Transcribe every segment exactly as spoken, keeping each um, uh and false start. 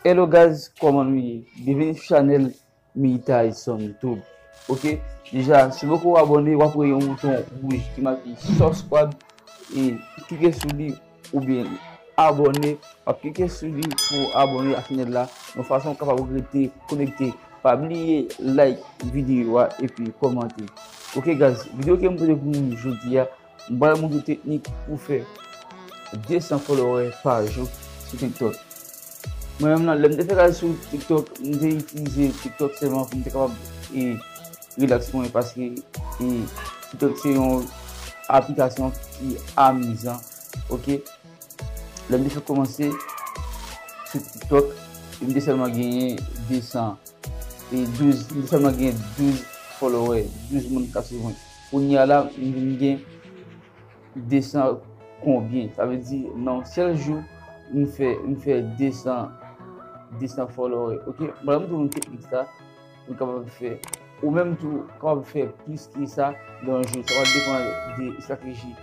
Hello guys, kòman nou ye? Byenveni sou chanèl Military Song Tube. Ok, deja, si w poko abòne, w ap wè yon bouton wouj ki make subscribe. E klike sou li oubyen abòne. W ap klike sou li pou abòne ak chanèl la, yon fason w kapab rete konekte. Pa bliye like videyo a epi kòmante. Ok guys, videyo ke m pote pou nou jodi a, m pral montre teknik pou fè de san follower pa jou sou TikTok. Mwen menm nan, lè m te fèk al sou TikTok, m te itilize TikTok sèlman pou m te kapab e, rilaks mwen, paske e, TikTok se yon aplikasyon ki amizan. Ok, lè m te fèk kòmanse sou TikTok, m te sèlman genyen de san e douz, m te sèlman genyen douz follower, douz moun k ap swiv mwen. Kounye a la, m vin gen de san konbyen. Sa vle di, nan yon sèl jou, m fè, m fè de san, de san follower. Ok, m pral montre nou teknik sa pou n kapab fè, ou menm tou, kapab fè plis ke sa nan yon jou. Sa va depann de estrateji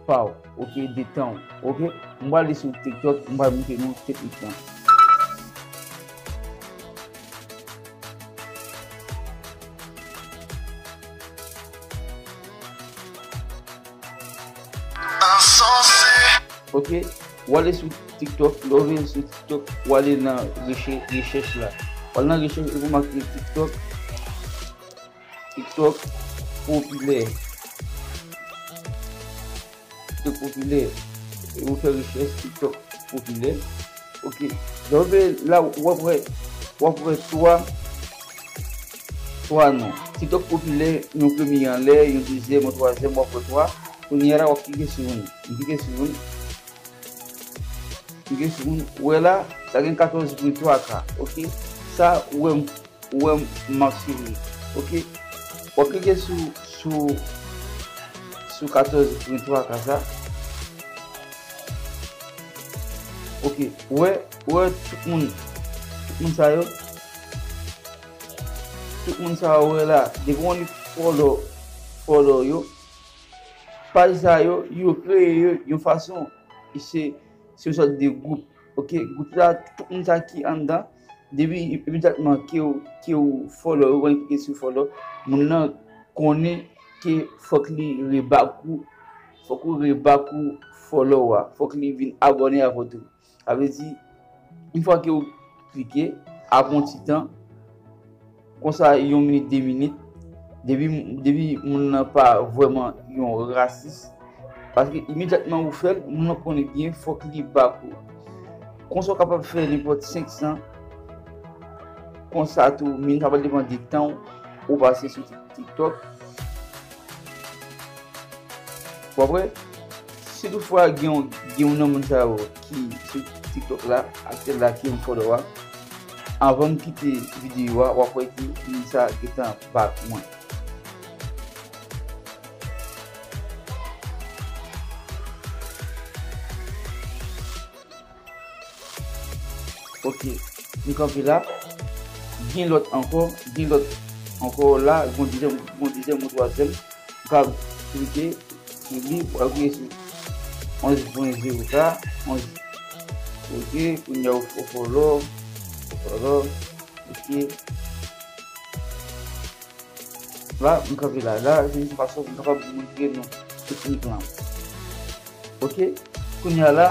pa w, ok, de tan w, ok. M pral ale sou TikTok, m pral montre nou teknik lan. Ok, w ale sou TikTok, lè w rive sou TikTok, w ale nan reche-, rechèch la. W ale nan rechèch, epi w make TikTok, TikTok popilè. TikTok popilè. E ou fè rechèch TikTok popilè. Ok. Lè w rive la, w ap wè, w ap wè twa, twa non. TikTok popilè, yon premye anlè, yon dezyèm, yon twazyèm, w ap wè twa. Kounye a la, w ap klike sou youn. M klike sou youn. M klike sou youn. Ou wè la, sa gen katòz pwen twa K. Ok. Sa, ou wè m Ou wè m ap swiv li. Ok. W ap klike sou, sou, sou katòz pwen twa K sa. Ok. Ou wè, ou wè tout moun, tout moun sa yo. Tout moun sa yo, ou wè la. Depi w annik follow, follow yo. Paj sa yo, yo kreye yo yon fason. Se, se yon sòt de gwoup. Ok, gwoup la, tout moun sa ki anndan, depi imedyatman ke w, ke w follow, ou konn klike sou follow, moun nan konnen ke fòk li rebak ou, fòk ou rebak ou follow a, fòk li vin abòne avè w tou. Sa vle di, yon fwa ke w klike, apre yon ti tan, konsa yon minit, de minit, depi, depi moun nan pa vrèman yon rasis, paske imedyatman ou fè l, moun nan konnen byen, fòk li bak ou. Konsa w kapab fè nenpòt senk san, konsa tou, men sa va depann de tan ou pase sou TikTok. Konprann? Si toutfwa gen yon, gen youn nan moun sa yo ki sou TikTok la, aktyèl la ki yon follow a, anvan m kite videyo a, w ap wè ke moun sa gentan bak mwen. Ok, m kanpe la. Gen lòt ankò, gen lòt ankò la, gon dezyèm, gon dezyèm, gon twazyèm. M ka klike sou li, w ap klike sou onz pwen zewo sa, onz. Ok, kounye a ou fò follow, fò follow. Ok. La, m kanpe la. La, se yon fason pou m kapab montre nou teknik lan. Ok? Kounye a la,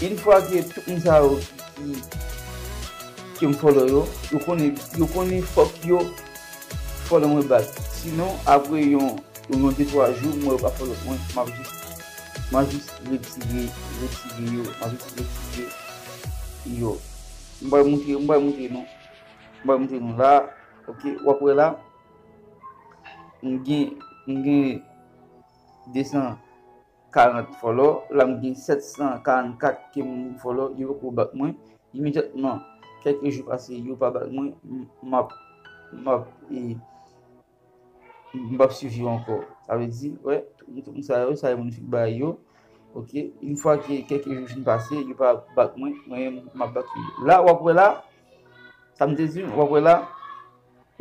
yon fwa ke tout moun sa yo ki, ke m follow yo, yo konnen, yo konnen fòk yo follow mwen back. Sinon, apre yon, yon de twa jou, m wè yo pa follow mwen, m ap jis, m ap jis retire, retire yo, m ap jis retire yo. M pral montre, m pral montre nou. M pral montre nou la. Ok, w ap wè la. M gen, m gen de san karant follow. La, m gen sèt san karannkat ke m follow. Yo poko back mwen. Imedyatman, kèlke jou pase, yo pa back mwen. M, m ap, m ap, e, m p ap swiv yo ankò. Sa vle di, wè, tout, tout moun sa yo, sa yo moun fèk bay yo. Ok, yon fwa ke kèlke jou fin pase, yo pa back mwen, mwen menm, m ap back yo. La, w ap wè la, sa m te di, w ap wè la,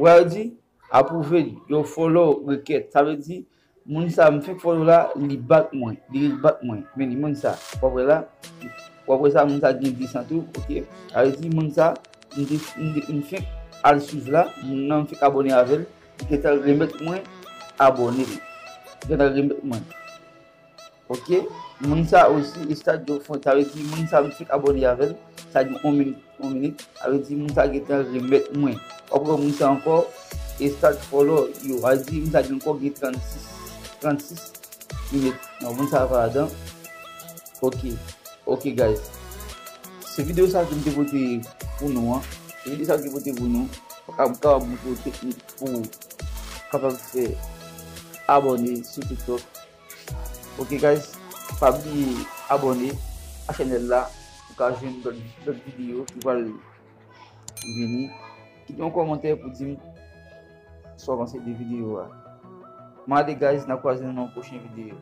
wè yo di, apwouve li, yo follow request. Sa vle di, moun sa m fèk follow la, li back mwen, li ret back mwen. Men li, moun sa, w ap wè la, Bon, apre sa, moun sa gen dis an tou, ok. Sa vle di, moun sa, m te, m te, m fenk al swiv la, moun nan m fenk abòne avè l, li gentan remèt mwen abòne. Li gentan remèt mwen. Ok, moun sa osi, Estad Jofon, sa vle di moun sa m fenk abòne avè l, sa gen yon minit, yon minit, sa vle di moun sa gentan remèt mwen. W ap wè moun sa ankò, Estad Follow, yo, sa vle di moun sa gen ankò gen trannsis, trannsis minit. Non, moun sa pa ladan. Ok, ok, guys. Se videyo sa ke m te pote pou nou an. Se videyo sa ke m te pote pou nou. Pou ka, m kapab montre w teknik pou w kapab fè abòne sou TikTok. Ok, guys, pa bliye abòne a chanèl la pou ka jwenn lòt, lòt videyo ki pral vini. Kite yon kòmantè pou di m sa w panse de videyo a. M ale, guys, n a kwaze nan yon pwochen videyo.